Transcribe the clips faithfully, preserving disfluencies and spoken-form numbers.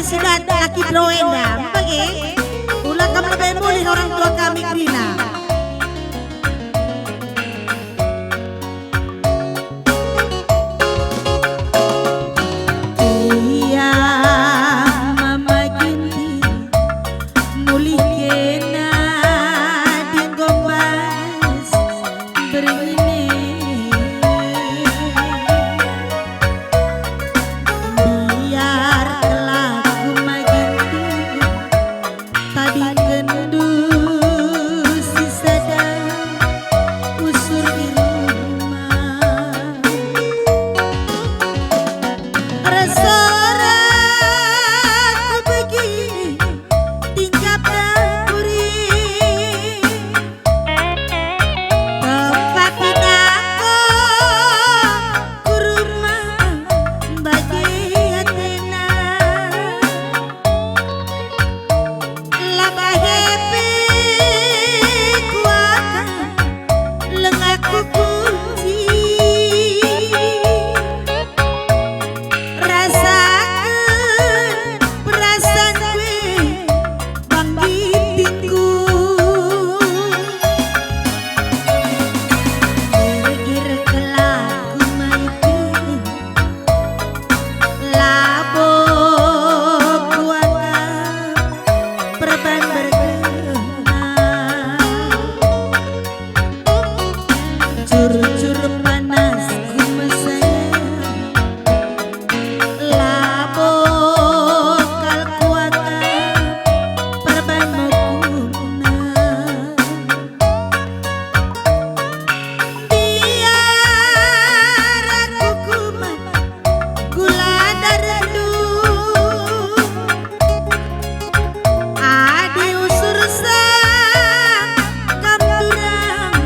Sidat laki bro enda, bage. Ula kam lebe mulih orang tua kami kerina. Ia Mama Ginting mulih kena di Gombas. Bernini biar kelaku magin tadi kendu si sada usur di rumah. Rasa-rasa begini tingkap dapuri. Tempat pinangko ku rumah bagi atena. Laba hepe kuaka lengakku kunci. Rasaken perasaan kue banggitingku. Girgir kelaku maikin, labo kuakap perban bergena. Jur-jur panas ku mesaya, labo kal kuakap perban mokuna. Biar aku kumat gula dardu. Adi usur sangkam turang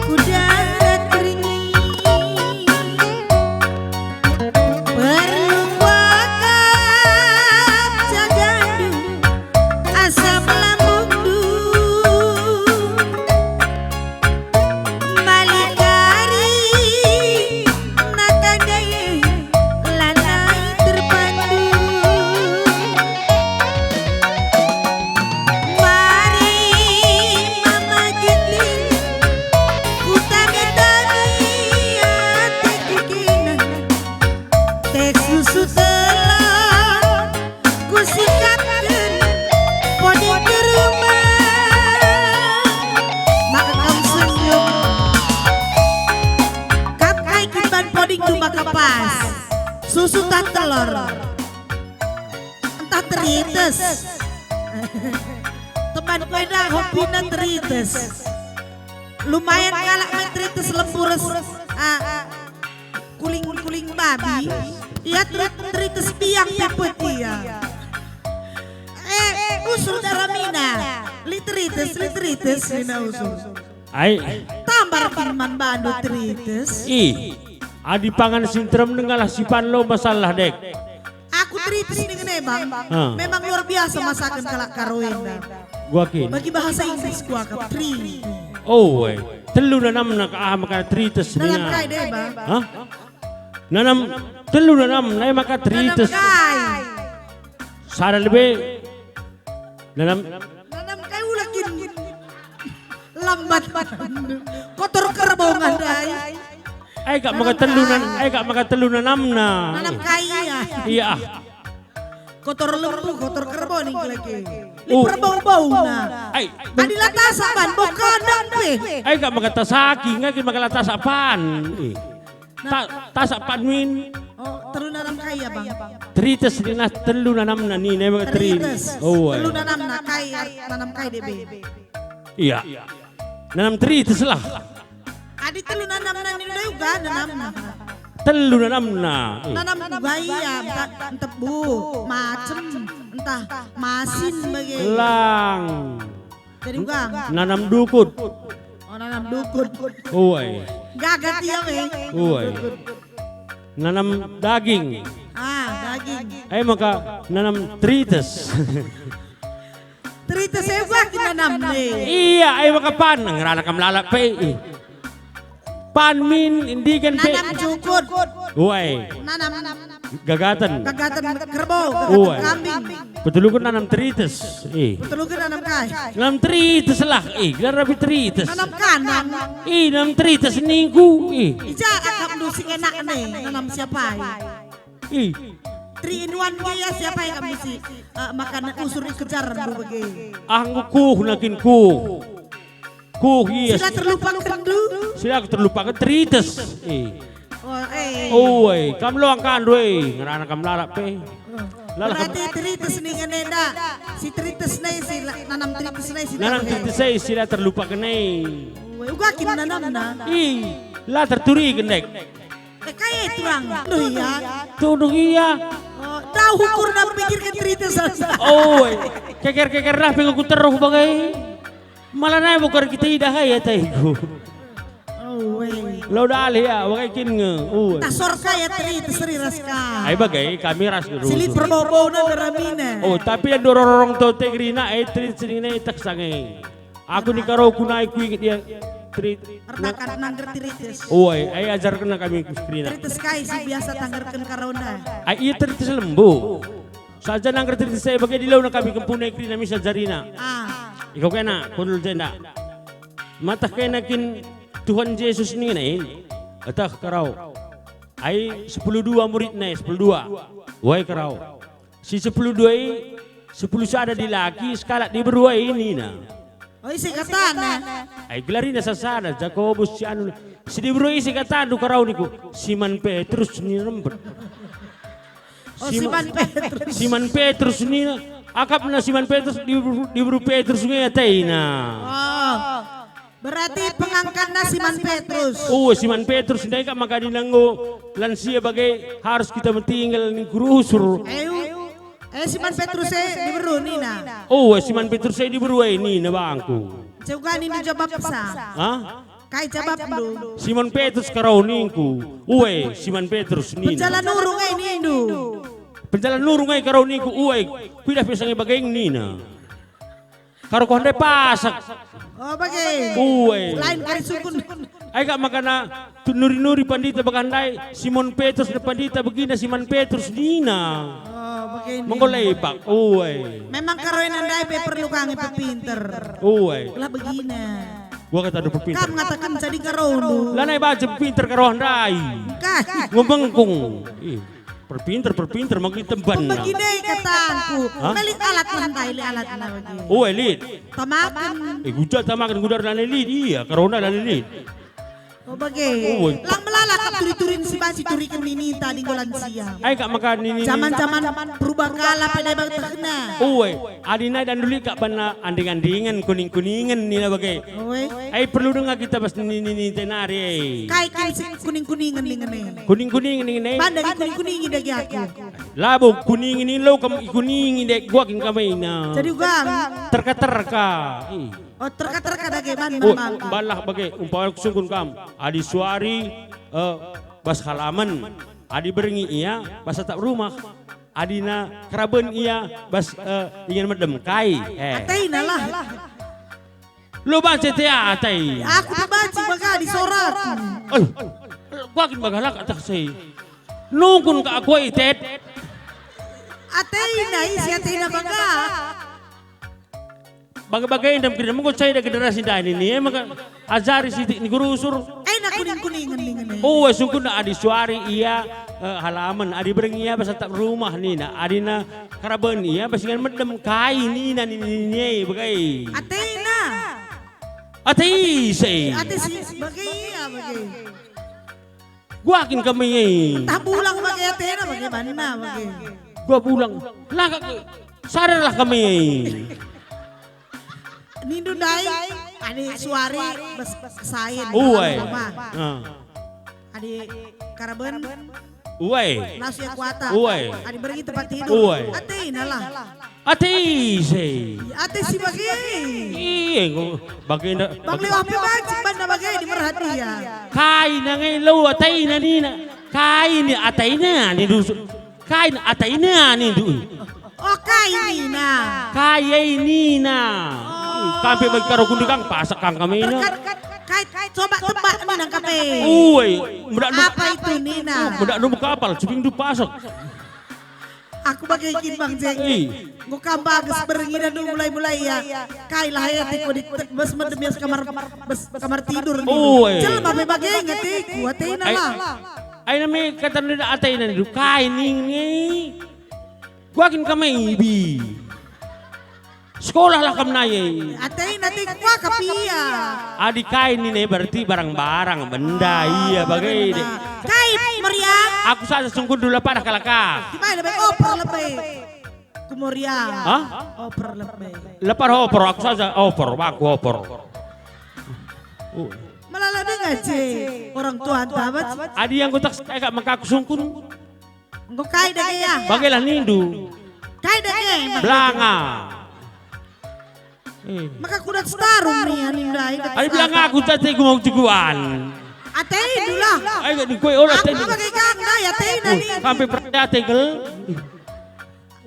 ku darat ringi. Perlu kuakap jagandu asam lambungdu. Malikari nakade lanai terpandu. Mari Mama Ginting, kutami-tami ateku kina. Teh susu telor kusikapken podi ke rumah. Maka kam senyum. Kam kai kin ban podingndu maka pas? Susu tah telor? Ntah terites? Temanku enda hobina terites. Lumayan kalak main terites lembu ras, ah, kuling-kuling babi. Ia teri-, terites biang pepet ia. Eh, usur daramina. Lit terites, lit terites, nina usur. Ai. Tambar firman bandu terites. Ih, adi pangan si nterem dengalah si pan lo masalah, dek. Aku terites ningen e, Bang. Ha. Memang luar biasa masaken kalak Karo enda. Gua kin. Bagi bahasa Inggris kuakap three. Oh, we. Telu nanamna ka ah maka terites. Nanam ninga. Kai de, Bang? Hah? Nanam telu nanamna e maka terites. Nanam kai? Sada lebe. Nanam. Nanam kai ula kin. Lambat. Kotor kerbau ngandai. Ai kak maka telu nan-, ai kak maka telu nanamna. Nanam kai ia? Iya. Kotor lembu, kotor kerbau ning lagi. Li perbau-bauna. Ai. Adi la tasak ban, bau kandang pe. Ai kak maka tasaki, ngai maka la tasak pan. Ih. Ta-, tasak pan min. Oh, telu nanam kai ya, Bang? Terites nina telu nanamna nina maka terites. Terites. Oh, ai. Telu nanamna kai ar-, nanam kai de be? Iya. Nanam terites lah. Adi telu nanamna nina uga nanamna. Telu nanamna. Eh. Nanam uga ia, enta-, entebu, macem, entah masin bage. Lang. Jadi uga. Nanam dukut. Oh, nanam dukut. Uai. Gagat ia, we. Uai. Nanam daging. Ah, daging. Ai maka nanam terites. Terites e bagi nanam e. Iya, ai maka pan ngerana kam lalap pe. Pan min, ndigan pe. Nanam jukut. Uai. Nanam gagaten. Gagaten kerbau, gagaten kambing. Uai. Peteluken nanam terites. Eh. Peteluken nanam kai? Nanam terites lah. Eh, gelar rapi terites. Nanam kanang. Eh, nanam terites ningku. Eh. Ija akapndu si ngenakna e, nanam siapai? Ih. Three in one nge ya, siapai kam isi, eh, makan usur ikejar ndu bage. Ah, enggo kuh nakin kuh. Kuh, iya. Sila terlupaken ndu? Sila terlupaken terites. Eh. Oh, eh. Oi, kam loang kandu, eh. Ngerana kam lalap, eh. Lalap. Berarti terites nih ngene ndak? Si terites nih, si la-, nanam terites nih, si nanam terites nih, sila terlupaken nih. Oi, uga kin nanamna? Ih, la terturi gendek. Eh, kai turang? Duh, iya. Tuduh iya. Oh, dah ukurna pikirken cerita saja. Oh, keker-keker dah pe ku teruh bagai. Malah nai bukan kita idah ai ataiku. Oh, weh. Lo dalih ya, bagai kin nge. Oh. Tasor kai ya teri, teseri ras ka. Ai bagai, kami ras dulu. Silit perbau-bau na ramina. Oh, tapi yang dorong-dorong tau te gerina, eh, teri sering nai tak sange. Aku ni karo ku nai ku inget ia teri-, ernakan nangger terites. Oi, ai ajarkenna kami ku sekerina. Terites kai si biasa tanggerken karona? Ai ia terites lembu. Saja nangger terites saya bage dilauna kami kempuna kerina misa jarina. Ah. Iko kena, kundul jenda. Matah kena kin Tuhan Jesus nina in. Atah karau. Ai sepuluh dua muridna, sepuluh dua. Wai karau. Si sepuluh dua i, sepuluh sada dilaki, sekalak diberu i nina. Oh, ise katana? Ai gelarina sasada, Jakobus si anu, si diberu i ise katandu karau niku, Siman Petrus nina rempet. Oh, Siman Petrus. Siman Petrus nina, akapna Siman Petrus diberu, diberu Petrus nge atena. Oh. Berarti pengangkanna Siman Petrus. Oh, Siman Petrus ndai kap maka nina enggo lansia bage harus kita metinggal ningku rusur. Eh, eh, Siman Petrus e diberu nina. Oh, Siman Petrus e diberu e nina bangku. Ceuga nindu jabapsa. Hah? Kai jabapndu? Siman Petrus karau ningku. Ue, Siman Petrus nina. Penjala nurung e nindu. Penjala nurung e karau ningku, ue. Kuidah pe sange bage nina. Karo kuah ndai pasak. Oh, bage. Ue. Lain kari sukun. Ai kak makana tu nuri-nuri pandita bagah ndai, Simon Petrus na pandita begina Siman Petrus nina. Oh, bage. Mengko lepak. Ue. Memang karo ena ndai pe perlu kange pepinter. Ue. Lah begina. Gua kata ada pepinter. Kam ngataken jadi karo lu. Lanai baca pepinter karo ndai. Kai. Ngembengkung. Ih. Perpinter, perpinter, makin temban. Pemegine katangku. Hah? Melit alat nandai, li alat nandai. Oh, elit. Tamaken. Eh, guja tamaken, gudar lana elit. Iya, karona lana elit. Oh, bage. Oh, lang melala kap turi-turin si banci turiken nini tadi nggo lansia. Ai kak maka nini. Zaman-zaman berubah kala pede bang tehna. Oh, eh. Adina dan dulu kak bana anding-andingen, kuning-kuningen nina bage. Oi. Ai perlu denga kita bas nini-nini tenari. Kai kin si kuning-kuningen ningen e? Kuning-kuningen ningen e. Banda kuning-kuningen dagi aku. Labo kuning ini lo kam kuning ini gua kin kamaina. Jadi ugang. Terka-terka. Ih. Oh, terka-terka dage ban. Oh, memang. Balah bage umpama kusungkun kam. Adi suari, eh, bas halaman. Adi berngi ia bas atap rumah. Adina keraben ia bas, eh, ingan medem kai. Eh. Ateina lah. Lo banci te atai. Aku pe banci bagadi sorak. Eh, kuakin bagah lak atah sei. Nungkun ka aku itet. Ateina isi ateina bagah. Bage-bage ndam kira mengko cai da generasi ndai nini, eh, maka ajari sitik ni guru usur. Enak kuning-kuningen ningen e. Oh, sungkun adi suari ia, eh, halaman, adi berngi ia bas atap rumah nina, adina keraben ia bas ingan medem kai nina nini, nini, eh, bage. Ateina. Ate ise. Ate si bage ia bage. Gua kin kami. Tah bulang bage atena bage banna bage. Gua bulang. Lah, sadarlah kami. Nindu ndai, adi suari bas kesain. Uai. Ah. Adi karaben. Uai. Las ia kuata. Uai. Adi berngi tempat tidur. Uai. Ateina lah. Ate ise. Ate si bage. Iya, engko bage nda. Bang Lewah pe banci banna bage di merhati ya. Kai nangai lo ateina nina. Kai ni ateina ni dusun. Kai ni ateina ni du. Oh, kai nina. Kai ai nina. Oh. Kampe bagi karo kundi kang pasak kang kami na. Terkat-, Kai, coba tebak nina kape. Ue, medak nu, apa itu nina? Medak nu kapal, cuping du pasek. Aku bage kin Bang Jeng. Ih. Enggo kam bages berngi dan mulai-mulai ya. Kai lah ya tiku di te-, bes medem ya kamar, bes kamar tidur ni. Ue. Jelma pe bage nge tiku, atena ai, lah. Ai nami kata nina atena nidu, kai ninge. Kuakin kam ibi. Sekolah lah kam nai. Atena tiku kuakap ia. Adi kai nina berarti barang-barang, benda, ah, ia bage de. Kai meriang? Aku saja sungkun dula padah kalak ah. Gimana lebe oper lebe? Ku meriang. Hah? Oper lebe. Lepar oper, aku saja oper, aku oper. Uh. Malah lebe ngaji orang tua tabat. Adi yang kutak saya kak maka aku sungkun. Enggo kai dage ya? Bagelah nindu. Kai dage? Belanga. Eh. Maka kudat setarung nih, ani ndai, dat adi belanga aku tati gumau-guguan. Atei dula. Ai gak dikoi ora. Aku tei. Bagi kang ndai, atei nani. Sampai percaya tegel.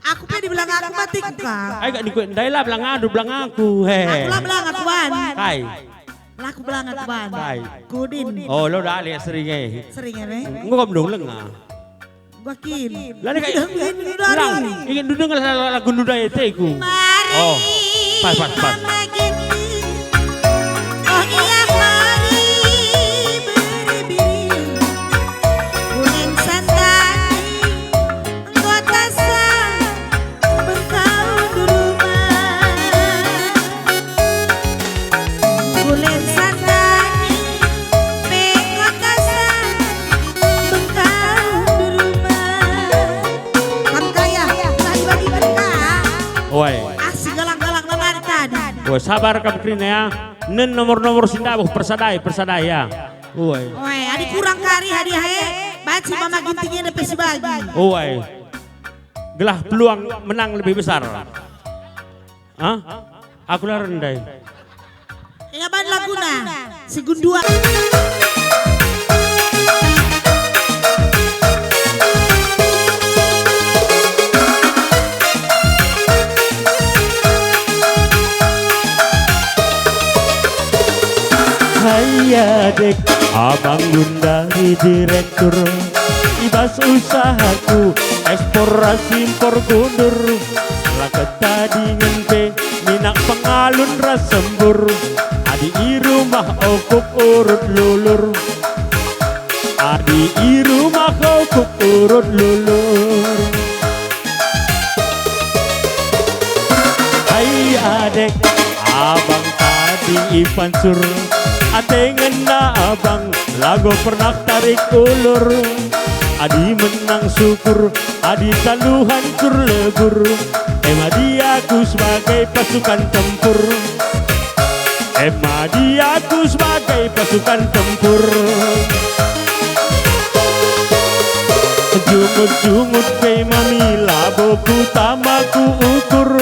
Aku pe di belanga aku mati kang. Ai gak dikoi ndai lah belanga adu belanga aku. He. Aku lah belanga kuan. Kai. Lah aku belanga kuan. Kai. Kudin. Oh, lo dah lihat sering eh. Sering eh. Enggo kam dong lenga. Bakin. Lah, ni kai. Udah, udah, udah, udah. Lang, ingin dudung lah lagu nuda ya teku. Mari. Oh. Pas, pas, pas. Mama Ginting. Oh iya, mari beribiring. Kuning santani, kota sang, bengkau di rumah. Kulen santani, pengkot kasar, bengkau di rumah. Kam kaya, lah dibagi berkah. Oi. Ah, si galang-galang lalari tadi. Wah, sabar kam kerina ya. Nen nomor-nomor si ndabuh, persadai, persadai ya. Oi. Oi, adi kurang kari hadiah e, banci Mama Ginting enda pe si bagi. Oi. Gelah peluang menang lebih besar. Ah? Aku la rendai. Ea ban laguna, si Gundua. Hai adek, abang Gundari direktur. I bas usahaku, ekspor ras impor gundur. La ketadingen pe, minak pengalun ras sembur. Adi i rumah ukuk urut lulur. Adi i rumah ukuk urut lulur. Hai adek, abang tading i pancur. Ate ngena abang, labo pernah tarik ulur. Adi menang syukur, adi talu hancur lebur. Ema dia aku sebagai pasukan tempur. Ema dia aku sebagai pasukan tempur. Jungut-jungut pe mami labo kutama ku ukur.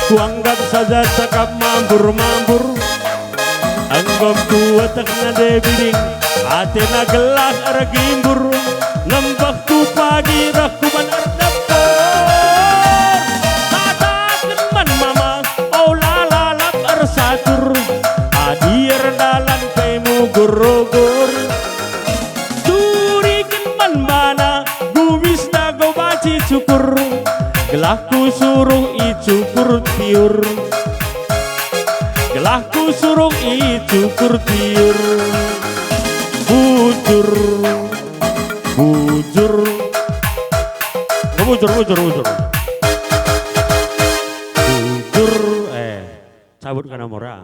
Kuanggap saja cakap mambur-mambur. Enggo kueteh nande biding, atena gelah ergimbur. Nembeh ku pagi reh kuban erdepur. Kataken man mama, ola lalap ersakur. Adi erdalan pe mugur-ugur. Turiken man bana, gumisna go banci cukur. Gelah kusuruh icukur tiur. Gelah kusuruh icukur tiur. Bujur, bujur. Oh, bujur, bujur, bujur. Bujur, eh, cabut kana mora.